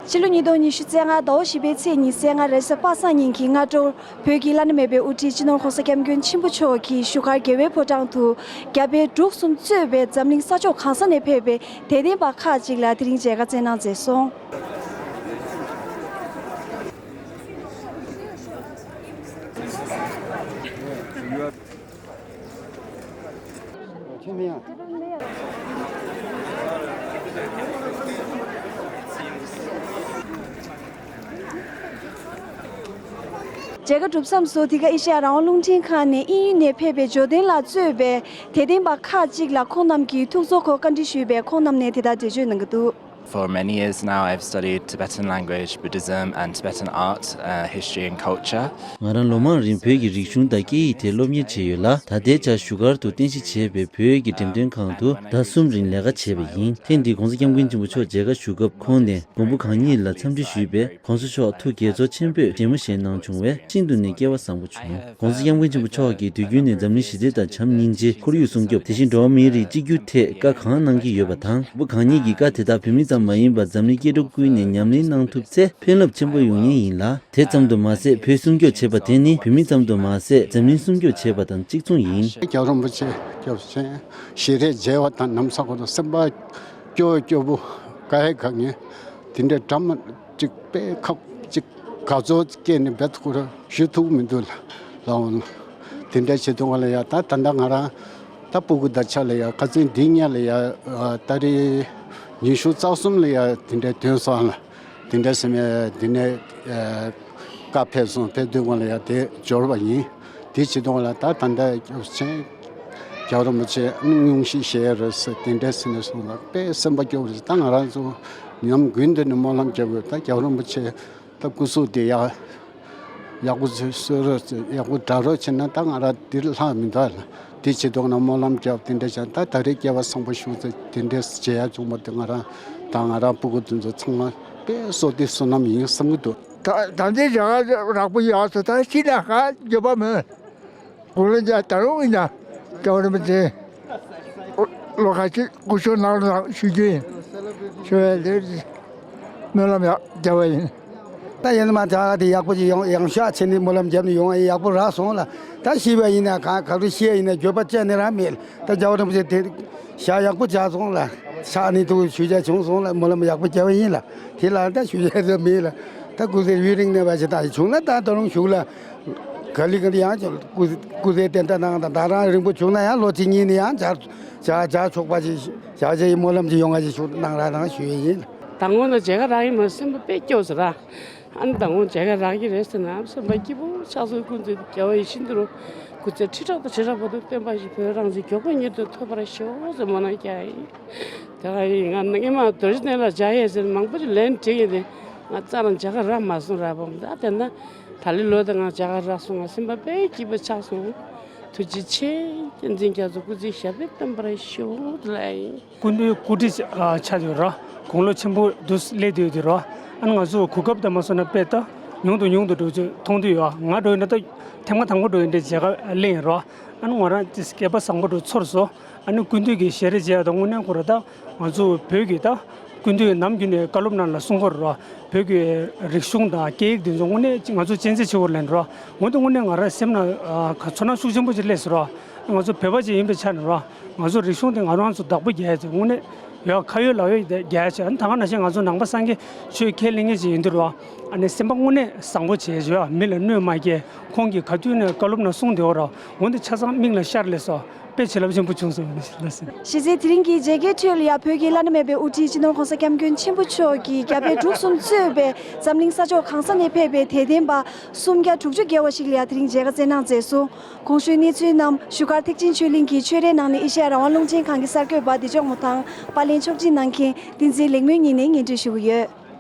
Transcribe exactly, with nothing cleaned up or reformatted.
ཕྱི་ལོ་ཉིས་སྟོང་ཉི་ཤུ་རྩ་ལྔ་ཟླ་བ་བཞི་པའི་ཚེས་ཉི་ཤུ་རྩ་ལྔ་རེས་གཟའ་པ་སངས་ཉིན་གྱི་སྔ་དྲོར་བོད་ཀྱི་བླ་ན་མེད་པའི་དབུ་ཁྲིད་སྤྱི་ནོར་༸གོང་ས་༸སྐྱབས་མགོན་ཆེན་པོ་མཆོག་གིས་བཞུགས་སྒར་རྒྱལ་བའི་ཕོ་བྲང་དུ་རྒྱ་བལ་འབྲུག་གསུམ་གཙོས་པའི་འཛམ་གླིང་ས་ཕྱོགས་གང་ས་ནས་ཕེབས་པའི་དད་ལྡན་པ་ཁག་ཅིག་ལ་དེ་རིང་མཇལ་ཁ་བསྩལ་གནང་མཛད་སོང་། མཇལ་ཁ་གྲུབ་མཚམས་སུ་འདི་ག་ཨེ་ཤ་ཡ་རང་དབང་རླུང་འཕྲིན་ཁང་ནས་དབྱིན་ཡུལ་ནས་ཕེབས་པའི་ཇོ་ལྡན་ལགས་གཙོས་པའི་དད་ལྡན་པ་ཁག་ཅིག་ལ་ཁོང་རྣམས་ཀྱིས་ཐུགས་གཙོ་ཁོ་བཀའ་འདྲི་ཞུས་པས། ཁོང་རྣམས་ནས་དེ་ལྟར་འགྲེལ་བརྗོད་གནང་གི་འདུག། For many years now, I've studied Tibetan language, Buddhism, and Tibetan art, uh, history, and culture. ང་རང་ལོ་མང་རིང་བོད་ཀྱི་རིག་གཞུང་དང་སྐད་ཡིག་ཐད་སློབ་གཉེར་བྱས་ཡོད་ལ། ད་ལྟའི་ཆར་བཞུགས་སྒར་དུ་རྟེན་གཞི་བྱས་པའི་བོད་ཀྱི་འགྲེམས་སྟོན་ཁང་དུ་ཟླ་གསུམ་རིང་ལས་ཀ་བྱས་པ་ཡིན། ཐེངས་འདིའི་༸གོང་ས་༸སྐྱབས་མགོན་ཆེན་པོ་མཆོག་མཇལ་ཁ་ཞུ་སྐབས་ཁོང་ནས་མགོན་པོ་གང་ཉིད་ལ་འཚམས་འདྲི་ཞུས་པས། ༸གོང་ས་མཆོག་ཐུགས་དགྱེས་ཚོར་ཆེན་པོས་བདེ་མོ་བཞེས་གནང་བྱུང་བས། ཤིན་ཏུ་ནས་སྐལ་བ་བཟང་པོ་བྱུང་། ༸གོང་ས་༸སྐྱབས་མགོན་ཆེན་པོ་མཆོག་གིས་དུས་རྒྱུན་ནས་འཛམ་གླིང་ཞི་བདེ་དང་བྱམས་སྙིང་རྗེ། ཁོར་ཡུག་སྲུང་སྐྱོབ། དེ་བཞིན་འགྲོ་བ་མིའི་རིགས་གཅིག་གྱུར་ཐད་བཀའ་གང་གནང་གི་ཡོད་པ་དང་། མགོན་པོ་གང་ཉིད་ཀྱི་བཀའ་དེ་དག་བོད་མི་ཙམ་མ་ཡིན་པར་འཛམ་གླིང་སྐྱེ་འགྲོ་ཀུན་ནས་ཉམས་ལེན་གནང་ཐུབ་ཚེ་ཕན་རླབས་ཆེན་པོ་ཡོང་ངེས་ཡིན་ལ། དེ་ཙམ་དུ་མ་ཟད། བོད་སྲུང་སྐྱོབ་བྱེད་པ་དེ་ནི་བོད་མི་ཙམ་དུ་མ་ཟད། འཛམ་གླིང་སྲུང་སྐྱོབ་བྱེད་པ་དང་གཅིག་མཚུངས་ཡིན། རྒྱལ་བ་རིན་པོ་ཆེ་སྐྱབས་ཆེན་ཞལ་རས་མཇལ་བ་དང་ནམ་ས་གོ་ལ་སེམས་པ་སྐྱོ་སྐྱོ་པོ་དགའ་ཡི་དགའ་ངེས་དེ་འདྲའི་འདྲ་མ་ཅིག་དཔེ་ཁག་ཅིག་དགའ་ཚོར་སྐྱེས་ནས་བེད་ཁུར་ཞུ་ཐུབ་མི་འདུག་ལ་ལའོ་ལ། དེ་འདྲ་བྱེད་དུས་ང་ལ་ཡ་ད་ད་ལྟ་ང་རང་ད་སྤུ་གུ་དང་ཆ་ལ་ཡ་ཁ་སང་འདི་ཉིད་ལ་ཡ་ད་རེས་ཉི་ཤུ་རྩ་གསུམ་ལ་ཡ་དེ་འདྲའི་ཐོན་སོང་ལ། དེ་འདྲ་སེམས་ཡ་དེ་ནས་བཀའ་ཕེབས་སོང་། ཕེབས་དུས་ང་ལ་ཡ་དེ་འབྱོར་བ་ཡིན། དེ་བྱེད་དུས་ང་ལ་ད་ད་ལྟ་སྐྱབས་ཆེན་རྒྱལ་བ་རིན་པོ་ཆེ་སྙུང་གཞི་བཞེས་རེད་ཟེར་དེ་འདྲ་སེམས་ནས་སོང་ལ་དཔེ་སེམས་པ་སྐྱོ་བ་རེད། ད་ང་རང་ཚོ་ཉམས་རྒུད་འདི་ནས་སྨོན་ལམ་རྒྱབ་དགོས། ད་རྒྱལ་བ་རིན་པོ་ཆེ་ད་སྐུ་གཟུགས་དེ་ཡག་ཡག་པོ་བཟོས་རོགས་ཡག་པོ་དྲག་རོགས་བྱས་ན་ད་ང་རང་འདིར་ལྷག་མི་འདུག་ལ། དེ་བྱེད་དུས་ན་སྨོན་ལམ་རྒྱབ་དེ་འདྲ་བྱས་ད་ད་རེས་སྐལ་བ་བཟང་པོ་ཞུགས་ཚེ་དེ་འདྲས་བྱེད་ཡ་བྱུང་བ་དེ་ང་རང་དང་ང་རང་སྤུ་གུ་དེ་ཚོ་ཚང་མ་དཔེ་བསོད་བདེ་བསོད་ནམས་ཡིན་བསམ་གྱི་འདུག། ད་ད་འདི་རྒྱ་གར་རག་པོ་ཡག་སོ་ད་ཤི་ན་ཁ་འགྱོད་པ་མེད། གོ་ལ་རྒྱ་ད་རུང་ཡིན་ན་རྒྱ་བ་རིན་པོ་ཆེ་ལོ་ཁ་ཅིག་སྐུ་ཞབས་ནང་ལ་ཞུ་རྒྱུ་ཡིན། ཞུ་བའི་ལས་སྨོན་ལམ་ཡག་རྒྱབ་པ་ཡིན། ད་ཡིན་ན་མ་ད་ག་དེ་ཡག་པོ་ཅིག་ཡོང་ཡང་ཤ་ཆེ་ནི་སྨོན་ལམ་རྒྱབ་ནས་ཡོང་ཡག་པོ་རག་སོང་ལ། ད་ཤི་བ་ཡིན་ན་གང་ག་རུ་ཤི་ཡ་ཡིན་ན་འགྱོད་པ་ཅི་ནས་རང་མེད་ལ། ད་རྒྱ་བ་རིན་པོ་ཆེ་དེ་ཤ་ཡག་པོ་བྱ་སོང་ལ། ཤ་ནི་དུ་ཞུ་བྱ་བྱུང་སོང་ལ་སྨོན་ལམ་ཡག་པོ་རྒྱབ་པ་ཡིན་ལ། དེ་ལ་ད་ཞུ་བྱ་ཟེར་མེད་ལ། ད་སྐུ་ཚེ་ཡུན་རིང་གནས་པ་ཞིག་ད་བྱུང་ན་ད་ད་རུང་བཞུགས་ལ། ག་ལི་ག་ལི་ཡང་སྐུ་སྐུ་ཚེ་བརྟན་དུ་གནང་དང་ད་རང་རིང་པོ་བྱུང་ན་ཡང་ལོ་གཅིག་གཉིས་ནི་ཡང་བྱ་བྱ་བྱ་ཆོག་པ་ཞིག་བྱ་བྱ་ཡི་སྨོན་ལམ་ཞིག་ཡོང་བ་ཞིག་ཞུ་གནང་ར་གནང་ཞུ་ཡི་ཡིན། ད་སྔོན་ལ་མཇལ་ཁ་རག་ཡིན་མ་སེམས་པ་དཔེ་སྐྱོ་ཟེར་ར། ཨ་ནི་ད་སྔོན་མཇལ་ཁ་རག་གི་རེད་ཟེར་ན་སེམས་པ་སྐྱིད་པོ་ཆགས་སོང་། ཀུན་གཟིགས་རྒྱལ་བ་ཡིད་བཞིན་དུ་རུ་སྐུ་ཚེ་ཁྲི་ཕྲག་དང་ཁྲི་ཕྲག་བར་དུ་བརྟན་པ་ཞིག་བོད་རང་བཙན་མགྱོགས་པོ་མྱུར་དུ་ཐོབ་པར་ཤོག་ཟེར་སྨོན་ལམ་རྒྱག་ཡིན། དེ་ག་ཡིན་ང་སྔས་མ་རྡོ་རྗེ་གདན་ལ་མཇལ་ཡས་ཟེར་མང་པོ་ཅིག་ལན་བྲིས་ཡིན་ཏེ་ང་རྩ་རང་མཇལ་ཁ་རག་མ་སོང་ར་བམ་ད་དེ་ན། ད་ལི་ལོ་དང་ང་རྒྱ་གར་རག་སོང་ང་སེམས་པ་དཔེ་སྐྱིད་པོ་ཆགས་སོང་། ཐུགས་རྗེ་ཆེ། བསྟན་འཛིན་རྒྱ་མཚོ་སྐུ་ཚེ་ཞབས་པད་བརྟན་པར་ཤོག་ལ་ཡིན། སྐུ་མདུན་སྐུ་ཁྲི་ཆགས་ཡོད་ར། དགུང་ལོ་ཆེན་པོ་འདུག་སླེབས་བསྡད་ཡོད་དེ་ར། ཨ་ནི་ང་ཚོ་གོ་སྐབས་དང་མ་སོང་ན་དཔེ་ད་ཉུང་དུ་ཉུང་དུ་འགྲོ་ཚུལ་མཐོང་དུས་ཡོད། ང་འགྲོ་ཡིན་ན་ད་ཐེངས་མ་དང་པོ་འགྲོ་ཡིན་འདྲ་མཇལ་ཁ་ལེན་ཡིན་ར། ཨ་ནི་ང་རང་དེ་སྐལ་པ་བཟང་པོ་འགྲོ་ཚོར་སོང་། ཨ་ནི་སྐུ་མདུན་གྱི་ཞལ་རས་མཇལ་ཡ་དང་དངོས་གནས་ཁོ་ར་ད་ང་ཚོ་བོད་ཀྱི་ད་སྐུ་མདུན་ནམ་རྒྱུན་ནས་བཀའ་སློབ་ནང་ལ་གསུང་གི་རེད་ར། བོད་ཀྱི་རིག་གཞུང་དང་སྐད་ཡིག་འདི་ཚོ་དངོས་གནས་ང་ཚོ་གཅེས་འཛིན་ཆེ་བོ་ལེན་ར། འོན་ཏེ་དངོས་གནས་ང་རང་སེམས་ནང་ཨ་ཚོར་སྣང་ཤུགས་ཆེན་པོ་ཅིག་སླེབས་སོང་ར། ང་ཚོ་བོད་པ་ཅིག་ཡིན་པའི་ཆ་ནས་ར། ང་ཚོ་རིག་གཞུང་དེ་ང་རང་ཚོ་བདག་པོ་རྒྱག་ཡ་ཅིག་དངོས་གནས་ཡོད་ཁ་ཡོད་ལག་ཡོད་རྒྱག་ཡ་ཅིག་ཨ་ནི་ད་ག་ནང་བཞིན་ང་ཚོ་ནང་པ་སངས་རྒྱས་ཆོས་ཁས་ལེན་མཁན་ཅིག་ཡིན་དུས་ར། ཨ་ནི་སེམས་པ་དངོས་གནས་བཟང་པོ་བྱས་བྱས་མི་ལ་གནོད་མ་སྐྱེལ། ཁོང་གིས་ག་དུས་ནས་བཀའ་སློབ་ནང་གསུངས་བསྡད་ཡོད་ར། འོན་ཏེ་ཆ་ཚང་མིག་ལ་ཤར་སླེབས་སོང་། དཔེ་བྱིན་རླབས་ཆེན་པོ་བྱུང་སོང་། ལགས་སེ། གཞི་རྩའི་དེ་རིང་གི་མཇལ་ཁའི་ཁྲོད་ལ་ཡང་བོད་ཀྱི་བླ་ན་མེད་པའི་དབུ་ཁྲིད་སྤྱི་ནོར་༸གོང་ས་༸སྐྱབས་མགོན་ཆེན་པོ་མཆོག་གིས་རྒྱ་བལ་འབྲུག་གསུམ་གཙོས་པའི་འཛམ་གླིང་ས་ཕྱོགས་གང་ས་ནས་ཕེབས་པའི་དད་ལྡན་པ་སུམ་བརྒྱ་དྲུག་ཅུ་བརྒལ་བ་ཞིག་ལ་ཡང་དེ་རིང་མཇལ་ཁ་བསྩལ་གནང་མཛད་སོང་། གོང་ཞུས་གནས་ཚུལ་རྣམས་བཞུགས་སྒར་ཐེག་ཆེན་ཆོས་གླིང་གི་ཆོས་རའི་ནང་ནས་ཨེ་ཤེ་ཡ་རང་དབང་རླུང་འཕྲིན་ཁང་གི་གསར་འགོད་པ་བདེ་མཆོག་མོ་དང་པར་ལེན་ཆོག་མཆན་གནང་མཁན་བསྟན་འཛིན་ལེགས་སྨོན་གཉིས་ནས་སྙན་སྒྲོན་ཞུ་གི་ཡོད།